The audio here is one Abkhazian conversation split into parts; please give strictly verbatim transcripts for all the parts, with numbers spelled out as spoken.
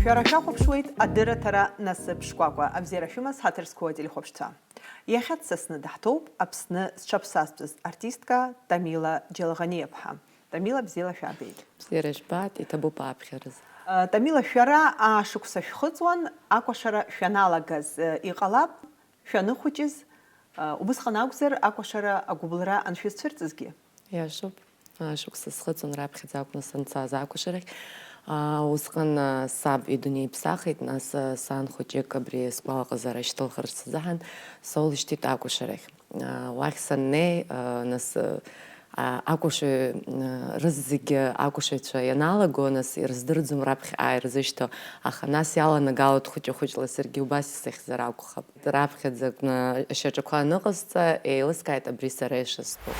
Шәара шәахәаԥшуеит адырраҭара Насыԥ Шкәакәа. Абзиара шәымаз, ҳаҭыр зқәу ателехәаԥшцәа. Иахьа дсасны даҳҭоуп Аԥсны зҽаԥсазтәыз артистка Тамила Џьалӷаниаԥҳа. Тамила, бзиала шәаабеит. Бзиара жәбаат, иҭабуп ааԥхьараз. Тамила, шәара аашықәса шәхыҵуан акәашара шәаналагаз. Иҟалап, шәаныхәыҷыз, убысҟан акәзар акәашара агәыбылра аншәызцәырҵызгьы? Иашоуп. Шықәса схыҵуан раԥхьаӡа акәны санцаз акәашарахь. Усҟан саб идунеиԥсахит, нас сан хәыҷык абри сгәалаҟазаара шьҭылхырц азыҳәан соулышьҭит акәашарахь. Уахь саннеи, нас акәашаҩ, рызегьы акәашаҩцәа ианалаго, нас ирыздырӡом раԥхьаҟа ирзышьҭоу, аха нас иаланагалоит хәыҷы-хәыҷла, саргьы убас исыхьзар акәхап. Раԥхьаӡа акны ашьаҿақәа аныҟасҵа, еилыскааит абри сара ишыстәу.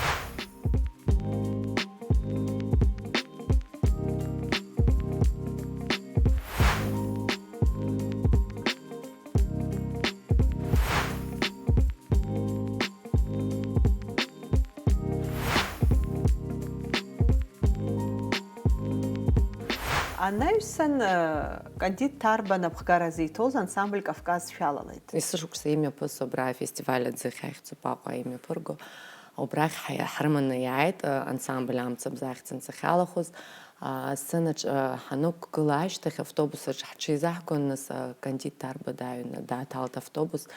Анаҩсан, э, Кандид Ҭарба напхгара зиҭоз ансамбль Кавказ шәалалеит. Есышықәса имҩаԥысуа абра афестиваль аӡыхь ахьӡуп Аҟәа имҩаԥырго. Убрахь ҳа-, ҳрыманы иааит, э, ансамбль Амцабз ахьӡ анҵахьалахәыз. А, асценаҿ, а, ҳанықәгыла ашьҭахь автобус аҿы ҳҽеизаҳгон, нас, а, Кандид Ҭарба дааҩны дааҭалт автобус.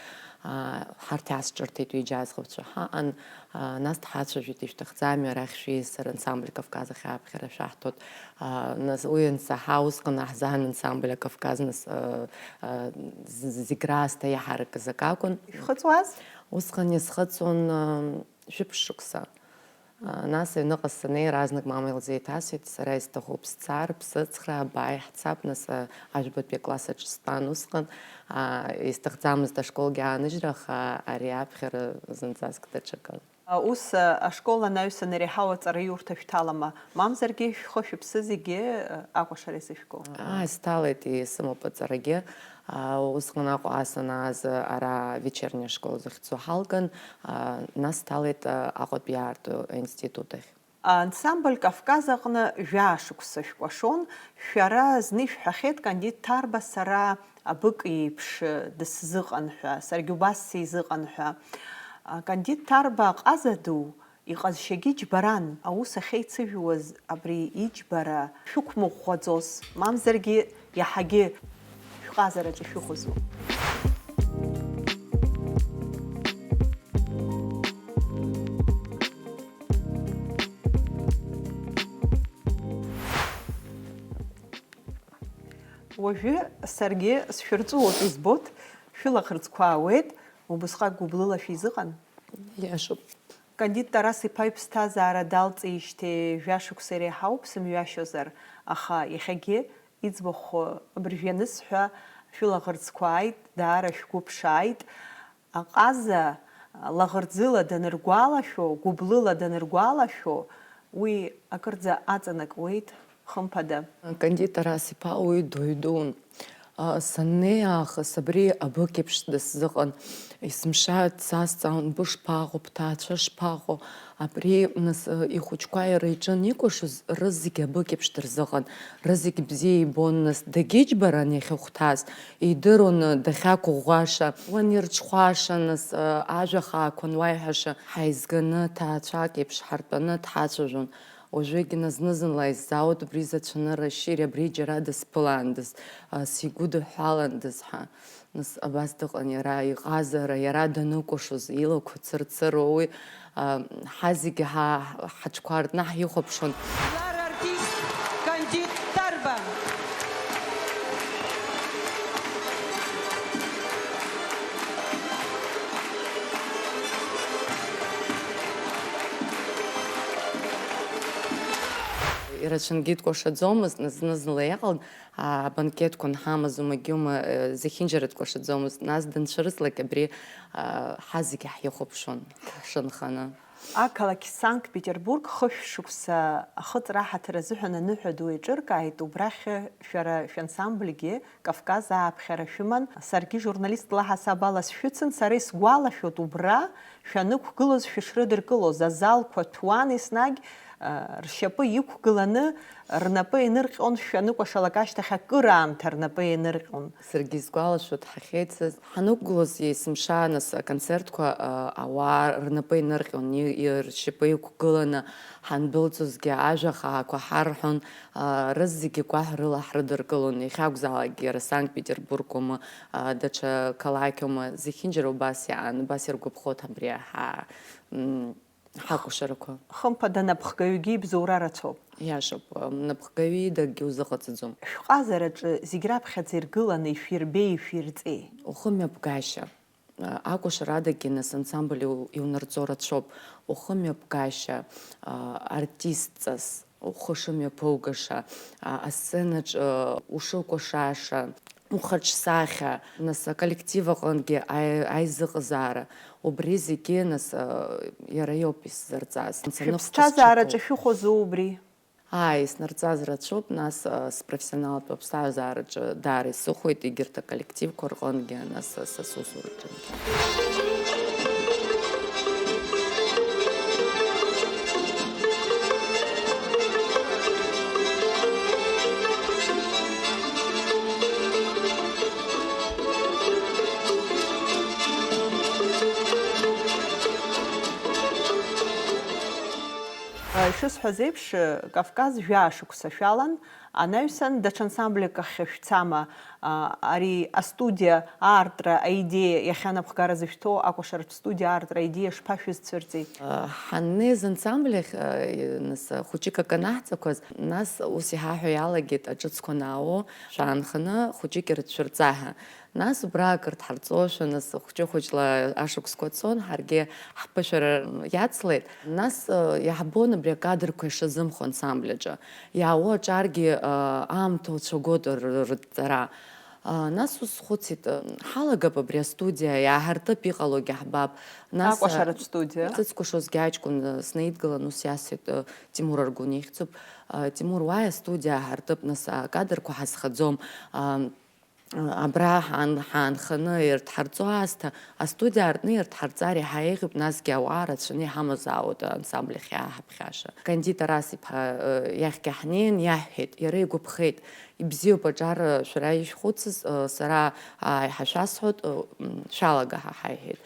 А, ҳарҭ иаасҿырҭит ҩыџьа аӡӷабцәа ҳаҟан. А, нас дҳацәажәеит, ишәҭахӡами арахь шәиасыр, ансамбль Кавказ ахь ааԥхьара шәаҳҭоит. А, нас уи ансаҳа, усҟан аҳзаҳан ансамбль Кавказ, нас, а, а, з-, зегь раасҭа иаҳаракыз акы акәын. Ишәхыҵуаз? Усҟан исхыҵуан, а, жәиԥшь шықәса. Нас аҩныҟа саннеи, иаразнак мама илзеиҭасҳәеит, сара исҭахуп сцар, бсыцхраа, бааи, ҳцап, нас, а, ажәбатәи акласс аҿы стәан усҟан, а, исҭахӡамызт ашколгьы ааныжьра, аха ари аԥхьара зынӡаск даҽакын. А, ус, а, ашкол анаҩсан иреиҳау аҵараиурҭа шәҭалама, мамзаргьы шәхы-шәыԥсы зегьы, а, акәашара изышәго? Аа, исҭалеит, исымоуп аҵарагьы. А, усҟан Аҟәа санааз, ара вечерняя школа захьӡу ҳалган, а, нас сҭалеит, а, Аҟәатәи аарту институт ахь. Ансамбль Кавказ аҟны жәаа шықәса шәкәашон, шәара зны ишәҳәахьеит, Кандид Ҭарба сара абык еиԥш дысзыҟан ҳәа, саргьы убас сизыҟан ҳәа. А, Кандид Ҭарба ҟаза ду, иҟазшьагьы џьбаран, аус ахьеицыжәуаз абри иџьбара шәықәмыӷәӷәаӡоз, мамзаргьы иаҳагьы шәҟазараҿы шәыхәозу? Уажәы саргьы сшәырҵәуоит, избоит, шәылаӷырӡқәа аауеит, убысҟак гәыблыла шәизыҟан? Иашоуп. Кандид Тарас-иԥа иԥсҭазаара далҵижьҭеи жәа шықәса иреиҳауп, сымҩашьозар, аха иахьагьы иӡбахә абыржә ианысҳәа, шәылаӷырӡқәа ааит, даара шәгәы ԥшааит. Аҟаза лаӷырӡыла даныргәалашәо, гәыблыла даныргәалашәо, уи акырӡа аҵанакуеит, хымԥада. Кандид Тарас-иԥа уи дуаҩ дуун. А, саннеи аахыс абри абык еиԥш дысзыҟан, есымша дсазҵаауан, бышԥаҟоу, бҭаацәа шԥаҟоу? Абри, нас, ихәыҷқәа иара иҿы аникәашоз, рызегь абык еиԥш дырзыҟан, рызегь бзиа ибон, нас, дагьыџьбаран иахьахәҭаз, идыруан дахьақәыӷәӷәаша, уанирҽхәаша, нас, ажәа хаақәа ануаиҳәаша, ҳаизганы ҭаацәак еиԥш ҳартәаны дҳацәажәон. Уажәыгь зны-зынла исзаауеит убри зацәаны рашьыри, абри џьара дысԥылаандаз, а, сигәыдыҳәҳәаландаз ҳәа. Нас абас дыҟан иара, иҟазара, иара даныкәашоз, илақәа цырцыруа уи, а, ҳазегьы ҳа-, ҳаҽқәа аартны ҳихәаԥшуан. Жәлар артист Кандид Ҭарба. Ирацәангьы дкәашаӡомызт, зны-зынла иҟалон, абанкетқәа анҳамаз, умагьы-ума, э, зехьынџьара дкәашаӡомызт. Нас данцәырызлак абри, а, ҳазегьы ҳихәаԥшуан, ҳшанханы. Ақалақь Санкт-Петербург хышә шықәса ахыҵра аҳаҭыр азыҳәан аныҳәа ду еиҿыркааит, убрахь шәара шәансамбльгьы Кавказ ааԥхьара шәыман, саргьы журналистла ҳасаб ала сшәыцын, сара исгәалашәоит убра шәанықәгылоз шәышрыдыркылоз, азалқәа ҭәуан еснагь, Ршьапы иқәгыланы рнапы еинырҟьон, шәаныкәашалак ашьҭахь акыраамҭа рнапы еинырҟьон. Саргьы исгәалашәоит, ҳахьеицыз, ҳанықәгылоз есымша нас аконцертқәа, а, ауаа рнапы еинырҟьон, и-, и-, ршьапы иқәгыланы ҳандәылҵуазгьы ажәа хаақәа ҳарҳәон, а, рызегьы гәаҳәрыла ҳрыдыркылон, иахьакәзаалакгьы иара Санкт-Петербургоума, а, даҽа қалақьоума, зехьынџьара убас иаан, убас иргәаԥхоит абри аҳа-, м, ҳакәашарақәа. Хымԥада, напхгаҩгьы ибзоура рацәоуп. Иашоуп, напхгаҩы идагьы узыҟаҵаӡом. Шәҟазараҿы зегь раԥхьаӡа иргыланы ишәирбеи, ишәирҵеи? Ухымҩаԥгашьа. Акәашарадагьы нас ансамбль иу-, иунарҵо рацәоуп. Ухымҩаԥгашьа, а, артистҵас ухы шымҩаԥугаша, а, асценаҿ, а, ушыкәашаша, ухаҿсахьа, нас аколлектив аҟынгьы аи-, аизыҟазаара, убри зегьы, нас, а, иара иоуп исзырҵаз. Шәыԥсҭазаараҿы шәыхәозу убри? Ааи, снарҵаз рацәоуп, нас, а, спрофессионалтә аԥсҭазаараҿы даара исыхәоит, егьырҭ аколлективқәа рҟынгьы, нас, а, са сусураҿынгьы. Ишысҳәаз еиԥш, Кавказ жәаа шықәса шәалан, анаҩсан даҽа ансамбльак ахь шәцама, а, ари астудиа аартра аидеиа иахьа напхгара зышәҭоу акәашаратә студиа аартра аидеиа шԥашәызцәырҵи? Ҳаннеиз ансамбль ахь, а, нас, хәыҷык акы анаҳҵақәаз, нас ус иҳаҳәо иалагеит, аҿыцқәа анаауо, шәаанханы хәыҷык ирыцәшәырҵа ҳәа. Нас убра акыр дҳарҵошәа, нас хәҷы-хәыҷла ашықәсқәа цон, ҳаргьы ҳԥышәара иацлеит. Нас, э, иаҳбон абри акадрқәа ишазымхо ансамбль аҿы. Иаауа аҿаргьы, э, аамҭа уцәагоит р-, р-, рыдҵара. Э, нас ус схәыцит, э, ҳалагап абри астудиа, иааҳартып иҟалогьы ҳбап. Нас, э, акәашаратә студиа? Сыцкәашозгьы аҷкәын, э, снаидгылан ус иасҳәеит, э, Тимур Аргәын ихьӡуп. Э, Тимур, уааи астудиа ааҳартып, нас акадрқәа ҳазхаӡом. Э, Абра ҳаан-, ҳаанханы ирҭҳарҵо аасҭа, астудиа аартны ирҭҳарҵар иаҳа еиӷьуп, насгьы ауаа рацәаны иҳамазаауеит ансамбль ахь иааҳаԥхьаша. Кандид Тарас-иԥа, э, иахьгьы ҳнеин иаҳҳәеит, иара игәаԥхеит, ибзиоуп аҿар, э, шәара ишәхәыцыз, э, сара, а, иаҳа шәасҳәоит, э, м, шәалага ҳа ҳаиҳәеит.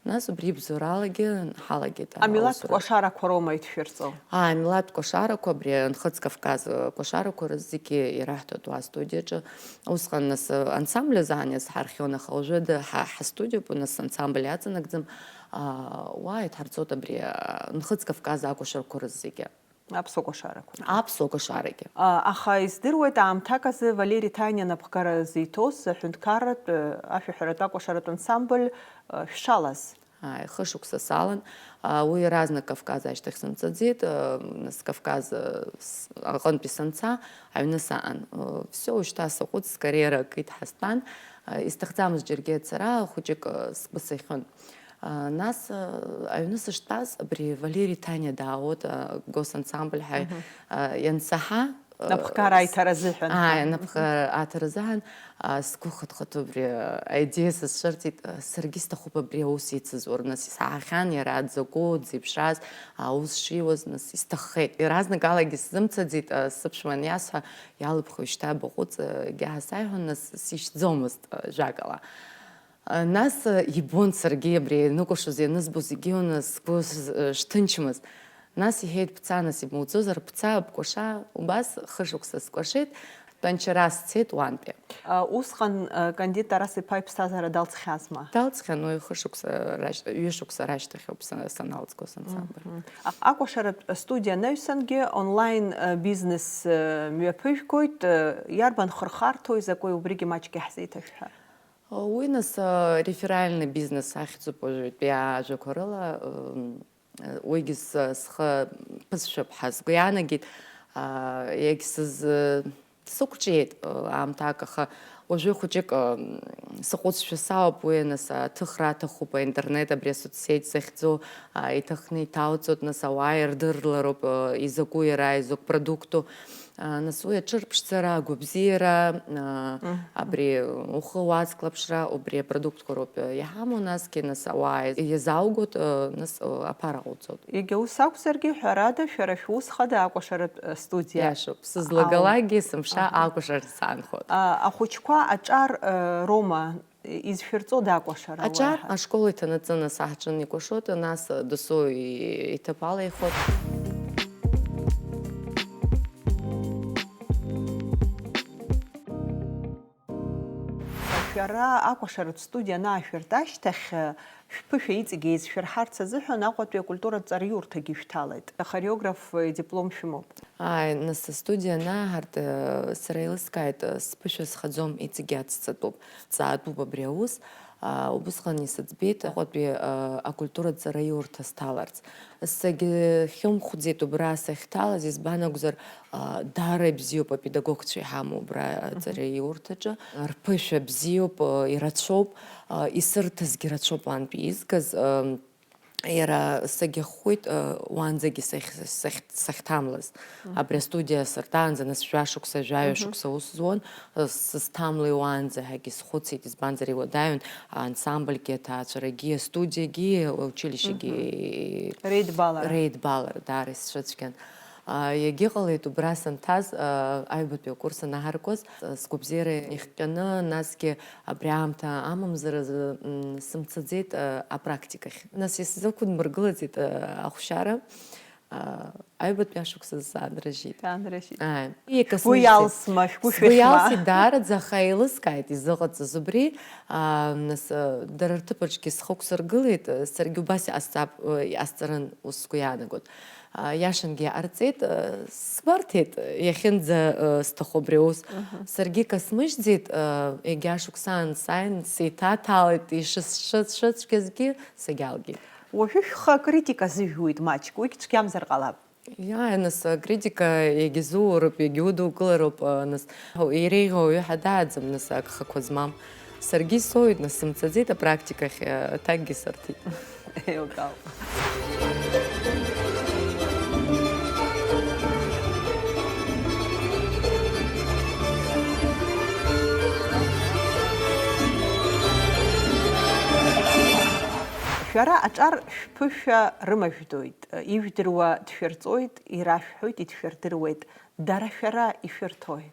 Нас убри ибзоуралагьы ҳалагеит, а, амилаҭтә аусура. Кәашарақәа роума ишәырҵо? Аа, амилаҭтә кәашарақәа, абри Нхыҵ Кавказ, э, кәашарақәа рызегьы ираҳҭоит уа астудиаҿы. Усҟан, нас, э, ансамбль азы ҳаниас ҳархион, аха уажәы ды-, ҳа-, ҳастудиоуп, нас, ансамбль иаҵанакӡам. Аа, уа иҭҳарҵоит абри, э, Нхыҵ Кавказ акәашарақәа рызегьы. Аԥсуа кәашарақәа. Аԥсуа кәашарагьы. А, аха издыруеит, аамҭак азы Валери Ҭаниа напхгара зиҭоз аҳәынҭқарратә, э, ашәаҳәаратә акәашаратә ансамбль, э, шәшалаз. Ааи, хышықәса салан. А, уи иаразнак Кавказ ашьҭахь сымцаӡеит, э, нас Кавказ, э, с-, аҟынтәи санца, аҩны саан. Э, всё, уажәшьҭа саҟәыҵ, скариера акит ҳастәан. Э, исҭахӡамызт џьаргьы ацара, хәыҷык, э, сгәы сыхьын. А, нас, а, аҩны сыштәаз, абри Валери Ҭаниа даауеит, а, госансамбль ҳәа, мгм, а, иансаҳа, а, напхгара с-, аиҭара азыҳәан. Ааи, ҳәа, напхгара аиҭара азыҳәан, а, сгәы хыҭ-хыҭуа абри, а, аидеиа сызцәырҵит, а, саргьы сҭахуп абри аус ицызур, нас исаҳахьан иара дзакәу, дзеиԥшраз, аус шиуаз, нас исҭаххеит. Иаразнагалагьы сзымцаӡеит, а, сыԥшәма аниасҳәа, иалыԥхои шьҭа баҟәыҵ, а, егьа ҳасаиҳәон, нас сишьӡомызт, а, жәакала. Нас ибон саргьы абри ианыкәашоз, ианызбо зегьы, нас сгәы с-, шҭынчмыз. Нас иҳәеит, бца, нас ибмуӡозар, бца, бкәаша, убас хышықәса скәашеит, тәанчара сцеит уантәи. А, усҟан, а, Кандид Тарас-иԥа иԥсҭазаара далҵхьазма? Далҵхьан, уи хышықәса рашь-, ҩышықәса рашьҭахьоуп са-, саналҵгоз ансамбль. Мгм. А, акәашаратә студиа анаҩсангьы онлайн, а, бизнес, а, мҩаԥыжәгоит, а, иарбан хырхарҭои закәи, убригьы маҷк иаҳзеиҭашәҳәа. Уи, нас, а, реферальный бизнес ахьӡуп уажәтәи ажәақәа рыла, м, уигьы с-, схы ԥысшәап ҳәа сгәы иаанагеит, а, егьсыз-, сықәҿиеит, а, аамҭак, аха уажәы хәыҷык, а, м, саҟәыҵшәа сауп, уи, нас, аҭыхра аҭахуп, аинтернет, абри асоцсеть захьӡу, а, иҭахны иҭауҵоит, нас, ауаа ирдырлароуп, а, изакәу иара, изакә продукту. А, нас уи аҽырԥшӡара, агәабзиара, а, Мгм. абри ухы уацклаԥшра, убри апродуктқәа роуп, э, иҳамоу, насгьы, нас, ауаа иазааугоит, э, нас, э, аԥара ҟауҵоит. Егьа ус акәзаргьы, ҳәарада, шәара шәус хада акәашаратә, э, студиа Иашоуп, сызлагалакгьы сымша Аҳа. акәашара саанхоит. А, ахәыҷқәа аҿар, э, роума изшәырҵо дакәашара Аҿар уаҳа? ашкол иҭанаҵы, нас, аҳаҿын икәашоит, нас, э, досу и-, иҭыԥ алаихоит. Шәара акәашаратә студиа анаашәырт ашьҭахь, шәԥышәа иҵегьы еизшәырҳарц азыҳәан Аҟәатәи акультуратә ҵараиурҭагьы шәҭалеит. Ахореограф идиплом шәымоуп. Ааи, нас астудиа анааҳарт, сара еилыскааит, сԥышәа схаӡом, иҵегьы ацҵатәуп. Ҵаатәуп абри аус. Убысҟан исыӡбеит Аҟәатәи акультуратә ҵараиурҭа сҭаларц. Сагьхьымхәӡеит убра сахьҭалаз, избан акәзар, даара ибзиоуп апедагогцәа иҳамоу убра Мгм. аҵараиурҭаҿы. Рԥышәа бзиоуп, ирацәоуп, исырҭазгьы рацәоуп антәи изгаз. Иара сагьахәхәеит, уаанӡагьы сахь-, сахь-, сахьҭамлаз. Мгм. Абри астудиа сырҭаанӡа, нас, жәа шықәса, жәаҩа Мгм. шықәса аус зуан, сызҭамлеи уаанӡа ҳәагьы схәыцит, избанзар, иуадаҩын аансамбльгьы, аҭаацәарагьы, астудиагьы, аучилищегьы Мгм. Реидбалара. Реидбалара, даара исцәыцәгьан. А, иагьыҟалеит убра санҭаз, а, аҩбатәи акурс анаҳаркуаз, а, сгәабзиара ихҟьаны, насгьы абри аамҭа амамзар азы, м, сымцаӡеит, а, апрактикахь. Нас исзықәдмыргылаӡеит, а, ахәшьара, а, аҩбатәи ашықәсазы саанрыжьит. Саанрыжьит. Ааи. Шәгәы Икасмыжьӡеит. Иалсма, шәгәы Сгәы шәышәма? Иалсит, даараӡа, аха еилыскааит изыҟаҵаз убри. А, нас, а, дара рҭыԥаҿгьы схы ықәсыргылеит, а, саргьы убас иҟасҵап, а, иҟасҵарын ус сгәы иаанагоит. А, иашангьы иҟарҵеит, а, сгәарҭеит, иахьынӡа, а, сҭаху абри аус. Аҳа. Саргьы икасмыжьӡеит, а, егьа шықәсаан сааин, сеиҭаҭалеит, ишысшыцәгьазгьы сагьалгеит. Уажәы шәхы акритика азыжәуеит маҷк, уигь цәгьамзар ҟалап. Иааи, нас, акритика иагьазууроуп, иагьудукылароуп, а, нас, иреиӷьу ауаҩы ҳәа дааӡам, нас, агхақәа змам. Саргьы исоуит, нас, сымцаӡеит апрактикахь, а, аҭакгьы сырҭеит. Еилкаауп. Шәара аҿар шәԥышәа рымажәдоит, ижәдыруа дшәырҵоит, ирашәҳәоит, идшәырдыруеит. Дара шәара ишәырҭои?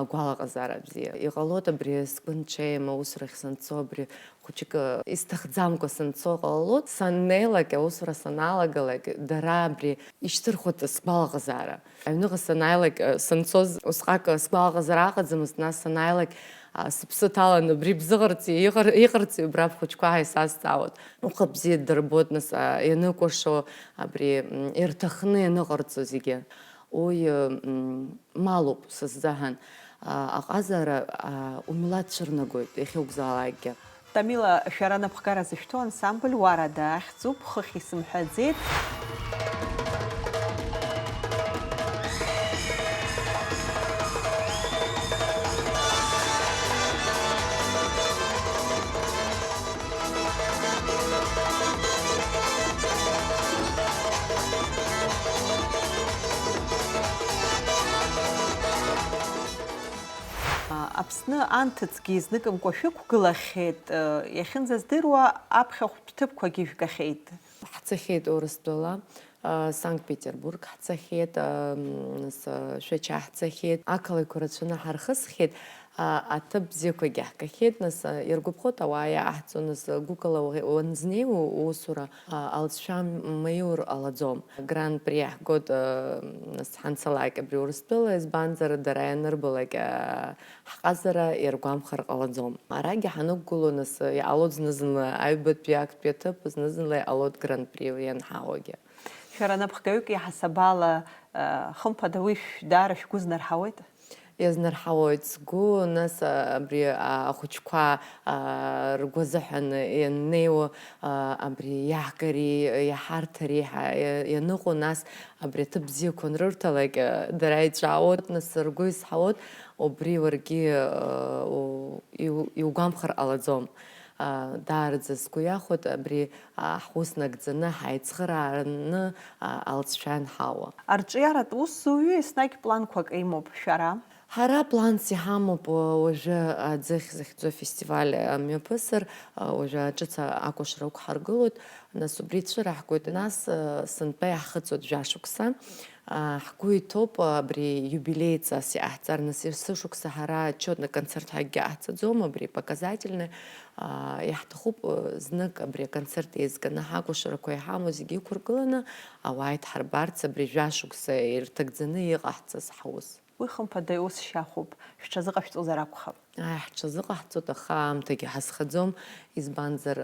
Агәалаҟазаара бзиа. Иҟалоит абри сгәы нҽеим, аусурахь санцо, абри хәыҷык, исҭахӡамкәа санцо ҟалалоит. Саннеилак, аусура саналагалак, дара абри ишьҭырхуеит сгәалаҟазаара. Аҩныҟа санааилак, санцоз усҟак сгәалаҟазаара аҟаӡамызт, нас санааилак, сыԥсы ҭалан, абри бзыҟарҵеи, иҟар-, иҟарҵеи убра бхәыҷқәа ҳәа исазҵаауан. Уҟа бзиа дырбоит, нас, ианыкәашо, абри, м, ирҭахны ианыҟарҵо зегьы. Уи, м, малуп сыззаҳан. А, аҟазара, а, умилаҭ цәырнагоит иахьакәзаалакгьы. Тамила, шәара анапхгара зышәҭо ансамбль Уарада ахьӡуп, хыхь исымҳәаӡеит. Аԥсны анҭыҵгьы изныкымкәа шәықәгылахьеит, иахьынӡаздыруа аԥхьахәтә ҭыԥқәагьы жәгахьеит. Ҳцахьеит Урыстәыла, Санкт-Петербург ҳцахьеит, Шәача ҳцахьеит, ақалақьқәа рацәаны ҳархысхьеит, аҭыԥ бзиақәагьы ҳгахьеит, нас, иргәаԥхоит ауаа иааҳҵо, нас, гәыкала уанзнеиуа уусура, алҵшәа маиур ҟалаӡом. Гран-при иаҳгоит, нас, ҳанцалак абри Урыстәыла, избанзар, дара ианырбалак, ҳҟазара иаргәамхар ҟалаӡом. Арагьы ҳанықәгыло, нас, иҟалоит зны-зынла аҩбатәи актәи аҭыԥ, зны-зынла иҟалоит гран-при ианҳауагьы. Шәара напхгаҩык иаҳасабала, хымԥада, уи шә-, даара шәгәы знарҳауеит? Иазнарҳауеит сгәы, нас, абри, ахәыҷқәа, ргәы азыҳәан ианнеиуа, абри иаҳгари, иаҳарҭари ҳәа ианыҟоу, нас абри аҭыԥ бзиақәа анрырҭалак, дара иҵәаауеит, нас ргәы изҳауеит, убри уаргьы, у-, иу-, иугәамхар ҟалаӡом. Даараӡа сгәы иахәоит абри, ҳус нагӡаны, ҳаицхырааны алҵшәа анҳауа. Арҿиаратә усзуҩы еснагь планқәак имоуп шәара? Ҳара планс иҳамоуп, уажәы аӡыхь захьӡу афестиваль мҩаԥысыр, уажәы аҿыц акәашара ықәҳаргылоит, нас убри цәыраҳгоит, нас сынтәа иаҳхыҵуеит жәашықәса. Ҳгәы иҭоуп абри иубилеи ҵас иҟаҳҵар, нас есышықәса ҳара отчетный концерт ҳәа акгьы ҟаҳҵаӡом, абри показательный, иаҳҭахуп знык абри аконцерт еизганы ҳакәашарақәа иҳамоу зегьы ықәыргыланы ауаа идҳарбарц абри жәашықәса ирҭагӡаны иҟаҳҵаз ҳус. Уи хымԥада иус шьахәуп, шәҽазыҟашәҵозар акәхап. Ааи, ҳҽазыҟаҳҵоит, аха аамҭагьы ҳазхаӡом, избанзар,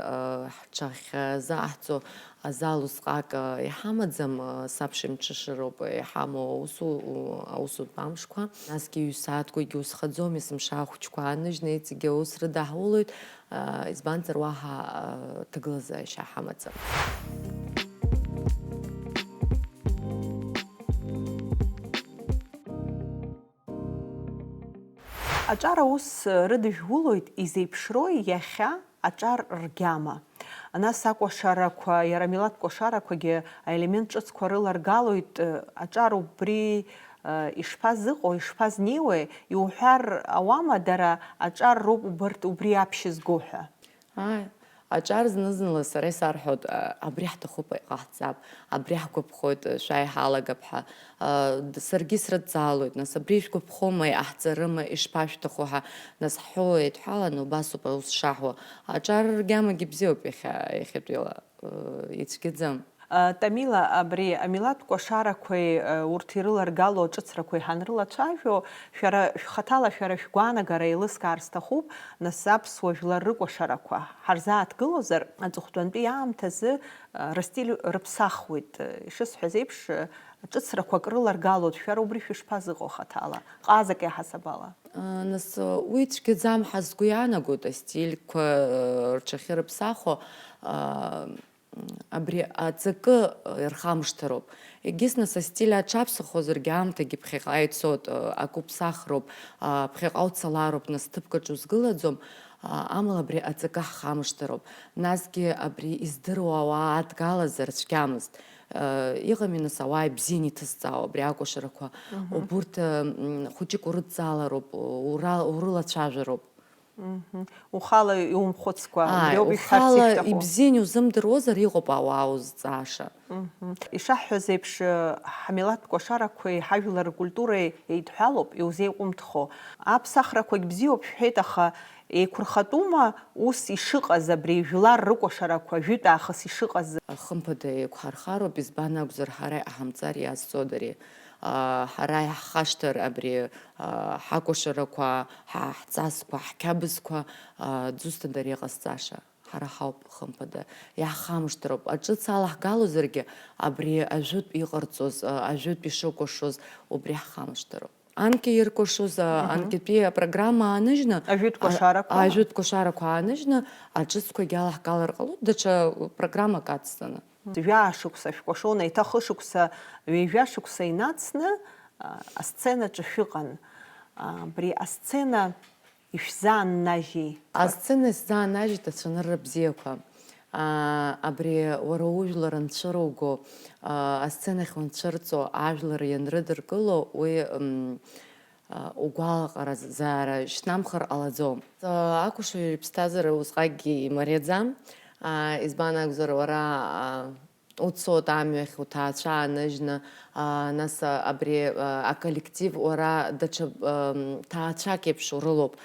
ҳҽахьазаҳҵо азал усҟак иҳамаӡам, сабша имҽышароуп иҳамоу аусу-, аусутә амшқәа. Насгьы ҩ-сааҭкәагьы усхаӡом, есымша ахәыҷқәа ааныжьны иҵегьы аус рыдаҳулоит, избанзар уаҳа ҭагылазаашьа ҳамаӡам. Аҿар аус рыдыжәулоит, изеиԥшрои иахьа аҿар ргьама? Нас акәашарақәа, иара амилаҭ кәашарақәагьы аелемент ҿыцқәа рыларгалоит, аҿар убри, ишԥазыҟоу, ишԥазнеиуеи, иуҳәар ауама, дара аҿар роуп убырҭ, убри аԥшьызго ҳәа? Ааи. Аҿар зны-зынла сара исарҳәоит, абри ҳҭахуп, иҟаҳҵап, абри ҳгәаԥхоит, шәааи ҳалагап ҳәа. Саргьы срыдҵаалоит, нас, абри ижәгәаԥхома, иҟаҳҵарыма, ишԥашәҭаху ҳәа, нас, ҳҳәоу еидҳәаланы убасоуп аус шаҳуа. Аҿар ргьамагьы бзиоуп иахьа, иахьатәиала, ицәгьаӡам. Тамила, абри амилаҭ кәашарақәеи урҭ ирыларгало аҿыцрақәеи ҳанрылацәажәо, шәара шәхаҭала шәара шәгәаанагара еилыскаар сҭахуп, нас аԥсуа жәлар рыкәашарақәа ҳарзааҭгылозар, аҵыхәтәантәи аамҭазы рыстиль рыԥсахуеит, ишысҳәаз еиԥш, ҿыцрақәак рыларгалоит, шәара убри шәышԥазыҟоу хаҭала? Ҟазак иаҳасаб ала. Нас уи цәгьаӡам ҳәа сгәы иаанагоит, астильқәа рҽахьырыԥсахо. Абри аҵакы рхамышҭароуп. Егьыс нас астиль аҽаԥсахозаргьы аамҭагьы ԥхьаҟа ицоит, акы уԥсахроуп, ԥхьаҟа уцалароуп, нас ҭыԥкаҿ узгылаӡом, амала абри аҵакы ҳхамышҭароуп. Насгьы абри издыруа ауаа адгалазар цәгьамызт. Иҟами нас ауаа ибзианы иҭызҵаауа абри акәашарақәа, убурҭ хәыҷык урыдҵаалароуп, урылацәажәароуп. Ухала иумхәыцкәа, убриоуп ишәҳәарц ишәҭаху. Ибзиан иузымдыруазар, иҟоуп ауаа узҵааша. Ишаҳҳәаз еиԥш, ҳмилаҭ кәашарақәеи ҳажәлар ркультуреи еидҳәалоуп, иузеиҟәымҭхо. Аԥсахрақәагь бзиоуп шәҳәеит, аха еиқәырхатәума ус ишыҟаз, абри жәлар рыкәашарақәа жәытә аахыс ишыҟаз? Хымԥада еиқәҳархароуп, избан акәзар, ҳара иҟаҳамҵар иазҵода ари? Ҳара иаҳхашҭыр абри ҳакәашарақәа, ҳа-, ҳҵасқәа, ҳқьабзқәа, дызусҭада ари иҟазҵаша? Ҳара ҳауп, хымԥада, иаҳхамышҭроуп. Аҿыц алаҳгалозаргьы, абри ажәытә иҟарҵоз, ажәытә ишыкәашоз, убри ҳхамышҭроуп. Анкьа иркәашоз, анкьатәи апрограмма ааныжьны, ажәытә кәашарақәа, ажәытә кәашарақәа ааныжьны, аҿыцқәагьы алаҳгалар ҟалоит, даҽа программак ацҵаны. Жәаа шықәса шәкәашон, еиҭа хышықәса, ҩажәа шықәса инацны, а, асценаҿы шәыҟан. А, абри асцена ишәзааннажьи? Асцена исзааннажьит ацәанырра бзиақәа. А, абри уара ужәлар анцәыруго, а, асценахь унцәырҵо, ажәлар ианрыдыркыло, уи, м, угәалаҟара зааразнамхар ҟалаӡом. Акәашаҩ иԥсҭазаара усҟакгьы имариаӡам. Избан акәзар, уара уцоит амҩахь, уҭаацәа ааныжьны, нас абри аколлектив уара даҽа ҭаацәак еиԥш урылоуп.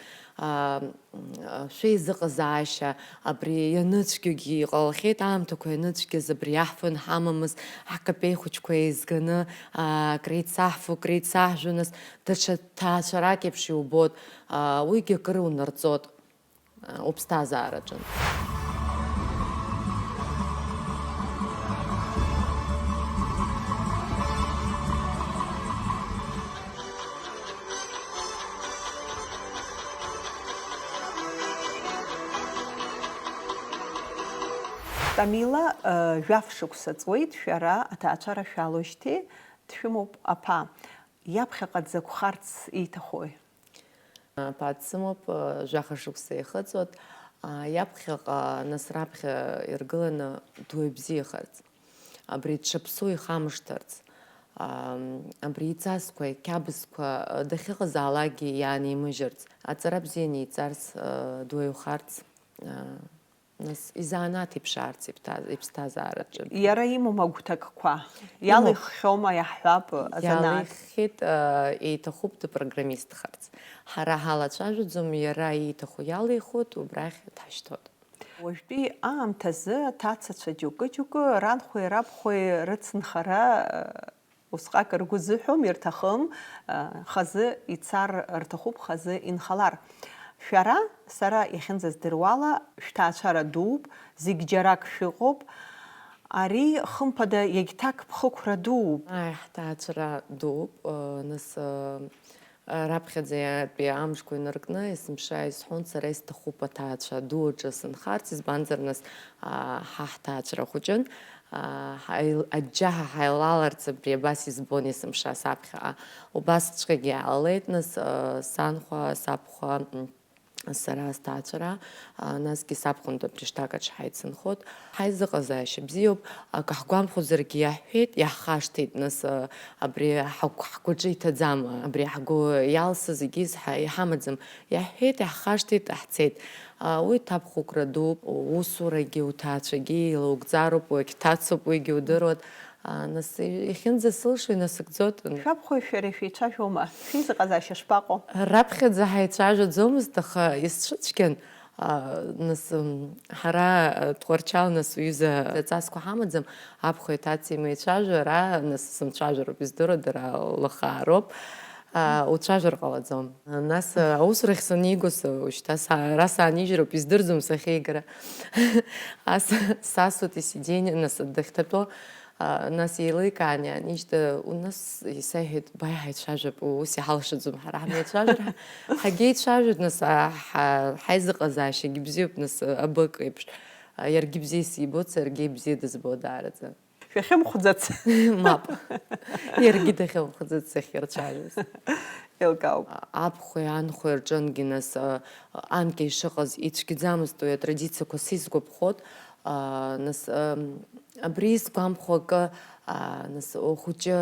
Шәеизыҟазаашьа абри ианыцәгьогьы иҟалахьеит, аамҭақәа ианыцәгьаз абри иаҳфон ҳамамыз, ҳкапеи хәыҷқәа еизганы, акреицаҳфо, акреицаҳжәо, нас даҽа ҭаацәарак еиԥш иубоит, уигьы акыр унарҵоит уԥсҭазаараҿынтә. Тамила, жәаф шықәса ҵуеит шәара аҭаацәара шәалоужьҭеи, дшәымоуп аԥа. Иаԥхьаҟа дзакәхарц ииҭахуи? Аԥа дсымоуп, жәаха шықәса ихыҵуеит. А, иаԥхьаҟа, нас раԥхьа иргыланы дуаҩ бзиахарц, абри дшаԥсоу ихамышҭырц, а, абри иҵасқәа, иқьабзқәа, а, дахьыҟазаалакгьы иаанимыжьырц, аҵара бзиа неиҵарц, а, дуаҩхарц, а, нас изанааҭ иԥшаарц иԥҭаз-, иԥсҭазаараҿы. Иара имоума агәҭакқәа? Имоуп. Иалиххьоума, иаҳҳәап, азанааҭ? Иалиххьеит, а, иҭахуп дыпрограммистхарц. Ҳара ҳалацәажәаӡом, иара ииҭаху иалихуеит, убрахь дҳашьҭуеит. Уажәтәи аамҭазы аҭацацәа џьоукы-џьоукы ранхәеи рабхәеи рыцынхара, а, усҟак ргәы зыҳәом, ирҭахым, а, хазы ицар рҭахуп, хазы инхалар. Шәара, сара иахьынӡаздыруала, шәҭаацәара дууп, зегь џьарак шәыҟоуп. Ари, хымԥада, иагьҭак ԥхықәра дууп. Аи, ҳҭаацәара дууп, а, нас, а, Раԥхьаӡатәи амшқәа инаркны, есымша исҳәон, сара исҭахуп аҭаацәа ду аҿы сынхарц, избанзар, нас, аа, ҳа ҳҭаацәара хәыҷын, аа, ҳаил-, аџьџьаҳа ҳаилаларц абри абас избон есымша саԥхьаҟа. Убасҵәҟьагьы иаалеит, нас, аа, санхәа, сабхәа, м, сара сҭаацәара, аа, насгьы сабхәында абри шҭак аҿы ҳаицынхоит. Ҳаизыҟазаашьа бзиоуп, акы ҳгәамԥхозаргьы иаҳҳәеит, иаҳхашҭит, нас, а, абри ҳагә-, ҳгәаҿы иҭаӡам, абри ҳгәы иалсыз егьыс ҳа-, иҳамаӡам, иаҳҳәеит, иаҳхашҭит, ҳцеит. А, уи ҭабхәыкра дууп, усурагьы, уҭаацәагьы еилаугӡароуп, уагьҭацоуп, уигьы удыруеит. А, нас, и-, иахьынӡасылшо инасыгӡоит. Шәабхәеи шәареи шәеицәажәома? Шәеизыҟазаашьа шԥаҟоу? Раԥхьаӡа ҳаицәажәаӡомызт, аха исцәыцәгьан. А, нас, м, ҳара, а, Тҟәарчал, нас, уҩыза аҵасқәа ҳамаӡам, абхәеи аҭацеи меицәажәо, ара, нас, сымцәажәароуп, издыруа дара лыхаароуп. А, уцәажәар ҟалаӡом. Нас, а, аусурахь санигоз, а, ушьҭа са-, ара саанижьроуп, издырӡом сахьеигара. Ас, сасуеит исидение, нас, дахьҭатәоу. А, нас еиликаан иаанижьт, у нас исеиҳәеит, баи ҳаицәажәап, ус иҳалшаӡом ҳара ҳмеицәажәар, ҳа-, ҳагьеицәажәоит, нас, а, ҳа-, ҳаизыҟазаашьагьы бзиоуп, нас, а, абык еиԥш, а, иаргьы бзиа сибоит, саргьы ибзиа дызбо даараӡа. Шәахьымхәӡац? Мап. Иаргьы дахьымхәӡац сахьырцәажәоз. Еилкаауп. А, абхәеи анхәеи рҿынгьы, нас, а, анкьа ишыҟаз ицәгьаӡамызт уи атрадициақәа сизгәаԥхоит. А, нас, ам, абри исгәамԥхо акы, а, нас, ухәыҷы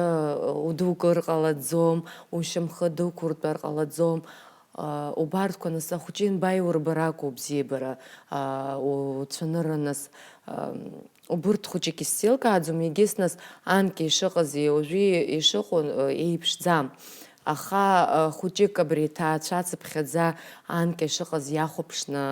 удукыр ҟалаӡом, ушьамхы дықәуртәар ҟалаӡом. А, убарҭқәа, нас, ахәыҷы ианбаиурбар акәу бзиабара, а, уцәанырра, нас, ам, убырҭ хәыҷык исзеилкааӡом, егьыс, нас, анкьа ишыҟази уажәи ишыҟоу, а, еиԥшӡам. Аха, а, хәыҷык абри ҭаацәацыԥхьаӡа анкьа ишыҟаз иахәаԥшны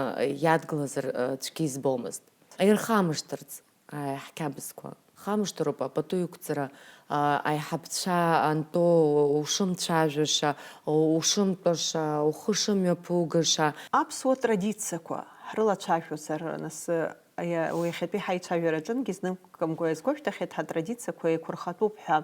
иадгылазар, а, цәгьа избомызт. Ирхамышҭырц, аи, ҳқьабзқәа. Хамышҭыроуп апату иқәҵара, а, аиҳабцәа антәоу ушымцәажәаша, ушымтәаша, ухы шымҩаԥугаша. Аԥсуа традициақәа ҳрылацәажәозар, нас, аиа-, уи иахьатәи ҳаицәажәараҿынгьы зныкымкәа иазгәашәҭахьеит, ҳатрадициақәа еиқәырхатәуп ҳәа.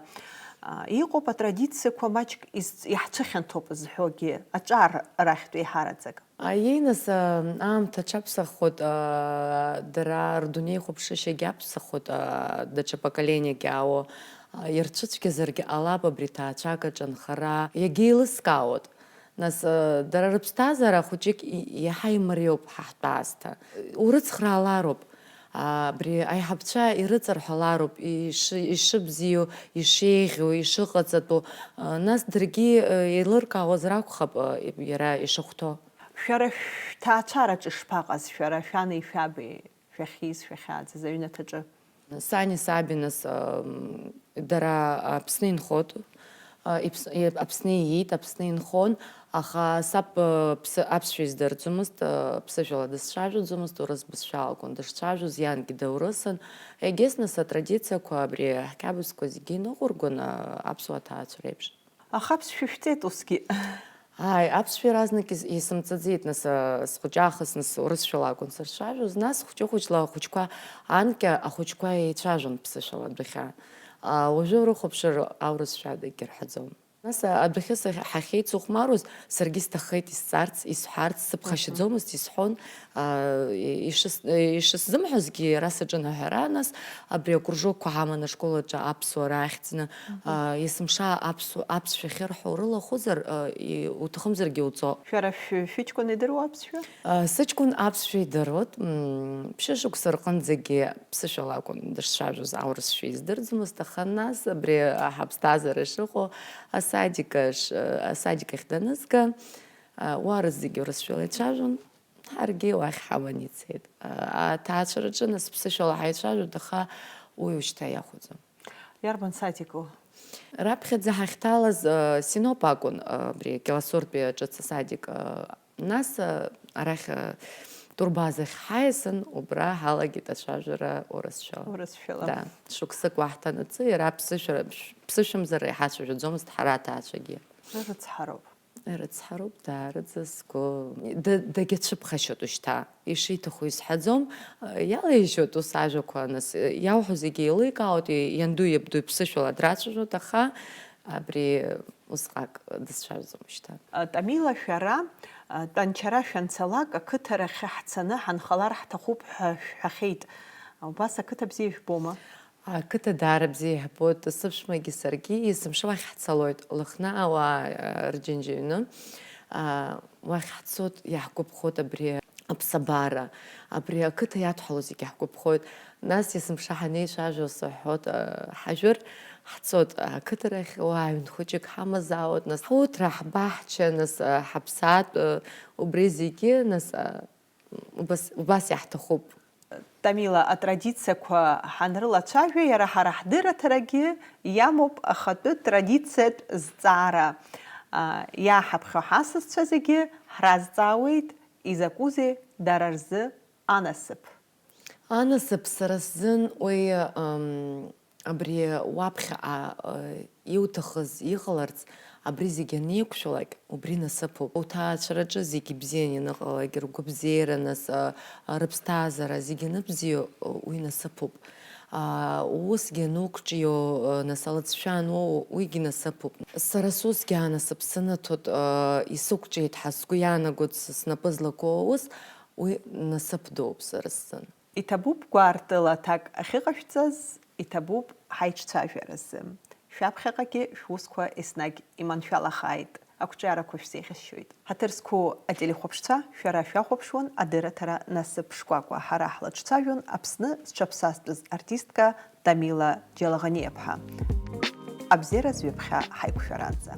А, иҟоуп атрадициақәа маҷк из-, иаҳцәыхьанҭоуп зҳәогьы, аҿар рахьтә еиҳараӡак. Аиеи, нас, а, аамҭа аҽаԥсаххоит, а, дара рдунеихәаԥшышьагьы аԥсахоит, а, даҽа поколениак иаауа, а, ирцәыцәгьазаргьы ҟалап абри ҭаацәак аҿы анхара, иагьеилыскаауеит. Нас, а, дара рыԥсҭазаара хәыҷык и-, иаҳа имариоуп ҳа ҳтәы аасҭа. Урыцхраалароуп. А, абри аиҳабцәа ирыҵарҳәалароуп, иши-, ишыбзиоу, ишеиӷьу, ишыҟаҵатәу. А, нас даргьы, а, еилыркаауазар акәхап, а, иара ишахәҭоу. Шәара шәҭаацәараҿы ишԥаҟаз, шәара шәани шәаби шәахьиз, шәахьааӡаз аҩнаҭаҿы? Сани саби, нас, ам, дара Аԥсны инхоит, а, иԥс-, и-, Аԥсны ииит, Аԥсны инхон, аха саб, а, ԥсы-, аԥсшәа издырӡомызт, а, ԥсышәала дызцәажәаӡомызт, урыс бызшәала акәын дышцәажәоз, иангьы даурысын. Егьыс, нас, атрадициақәа абри ҳқьабзқәа зегьы иныҟәыргон, а, аԥсуа ҭаацәа реиԥш. Аха аԥсшәа шәҵеит усгьы. Ааи, аԥсшәа иаразнак ис-, исымҵаӡеит, нас, а, схәыҷаахыс, нас, урысшәала акәын сырцәажәоз, нас хәҷы-хәыҷла ахәыҷқәа анкьа ахәыҷқәа еицәажәон ԥсышәала адәахьы. А, уажәы урыхәаԥшыр, аурысшәа дагьырҳәаӡом. Нас адәахьы сахь-, ҳахьеицыхәмаруаз, саргьы сҭаххеит исҵарц, исҳәарц, сыԥхашьаӡомызт, исҳәон, аа, ишыс-, ишысзымҳәозгьы иара саҿын аҳәара, нас абри акружокқәа ҳаман ашкол аҿы аԥсуара ахьӡны, аа, есымша аԥсу-, аԥсшәа ахьырҳәо урылахәызар, аа, и-, уҭахымзаргьы уцо. Шәара шәы-, шәыҷкәын идыруа аԥсшәа? Сыҷкәын аԥсшәа идыруеит, м, ԥшьышықәса рҟынӡагьы ԥсышәала акәын дышцәажәоз, аурысшәа издырӡомызт, аха нас абри ҳаԥсҭазаара шыҟоу асадик аш-, асадик ахь данызга, уа рызегьы урысшәала ицәажәон, ҳаргьы уахь ҳаман ицеит. Аҭаацәараҿы нас ԥсышәала ҳаицәажәоит, аха уи ушьҭа иахәаӡом. Иарбан садику? Раԥхьаӡа ҳахьҭалаз, э, Синоп акәын, э, абри Кьаласуртәи ҿыц асадик, э, нас, э, арахь, э, турбазахь ҳаиасын, убра ҳалагеит ацәажәара урысшәала. Урысшәала. Да, шықәсык уаҳҭанаҵы, иара ԥсышәара, ԥш-, ԥсышәымзар иҳацәажәаӡомызт ҳара аҭаацәагьы. Рыцҳароуп. Рыцҳароуп, даараӡа сгәы, да-, дагьацәыԥхашьоит ушьҭа. Ишиҭаху изҳәаӡом, иалеижьуеит ус ажәақәа, нас, иауҳәо зегьы еиликаауеит, ианду иабду иԥсышәала драцәажәоит, аха абри усҟак дысцәажәаӡом шьҭа. Тамила, шәара, тәанчара шәанцалак, ақыҭарахьы ҳцаны ҳанхалар ҳҭахуп ҳәа шәҳәахьеит. Убас ақыҭа бзиа ижәбома? Ақыҭа даара бзиа иаҳбоит, сыԥшәмагьы саргьы есымша уахь ҳцалоит, Лыхнаа ауаа, а, рџьынџьаҩны. А, уахь ҳцоит, иаҳгәаԥхоит абри аԥсабара, абри ақыҭа иадҳәалоу зегьы ҳгәаԥхоит. Нас есымша ҳанеицәажәо сыҳәоит, а, ҳажәыр, ҳцоит ақыҭарахь, уа аҩн хәыҷык ҳамазаауеит, нас ҳуҭра, ҳбаҳча, нас, а, ҳаԥсаатә, а, убри зегьы, нас, а, Убас, убас иаҳҭахуп. Тамила, атрадициақәа ҳанрылацәажәо, иара ҳара ҳдырраҭарагьы иамоуп ахатәы традициатә зҵаара. А, иааҳаԥхьо ҳасасцәа зегьы ҳразҵаауеит, изакәызеи дара рзы анасыԥ? Анасыԥ сара сзын уи, ам, Абри уаԥхьаҟа, э, иуҭахыз иҟаларц, абри зегь анеиқәшәалак, убри насыԥуп. Уҭаацәараҿы зегь ибзиан ианыҟалак, ргәабзиара, нас, э, рыԥсҭазаара, зегь аныбзиоу, э, уи насыԥуп. А, усгьы ануқәҿио, э, нас, алыҵшәа ануоу, уигь насыԥуп. Сара сусгьы анасыԥ сынаҭоит, э, исықәҿиеит ҳәа сгәы иаанагоит, с-, снапы злаку аус, уи насыԥ дууп сара сзын. Иҭабуп гәаартыла аҭак ахьыҟашәҵаз, иҭабуп ҳаиҿцәажәаразы. Шәаԥхьаҟагьы шәусқәа еснагь иманшәалахааит, ақәҿиарақәа шәзеиӷьасшьоит. Ҳаҭыр зқәу ателехәаԥшцәа, шәара шәахәаԥшуан адырраҭара Насыԥ шкәакәа. Ҳара ҳлаҿцәажәон Аԥсны зҽаԥсазтәыз артистка Тамила Џьалаганиаԥҳа. Абзиараз ҩаԥхьа ҳаиқәшәаранӡа.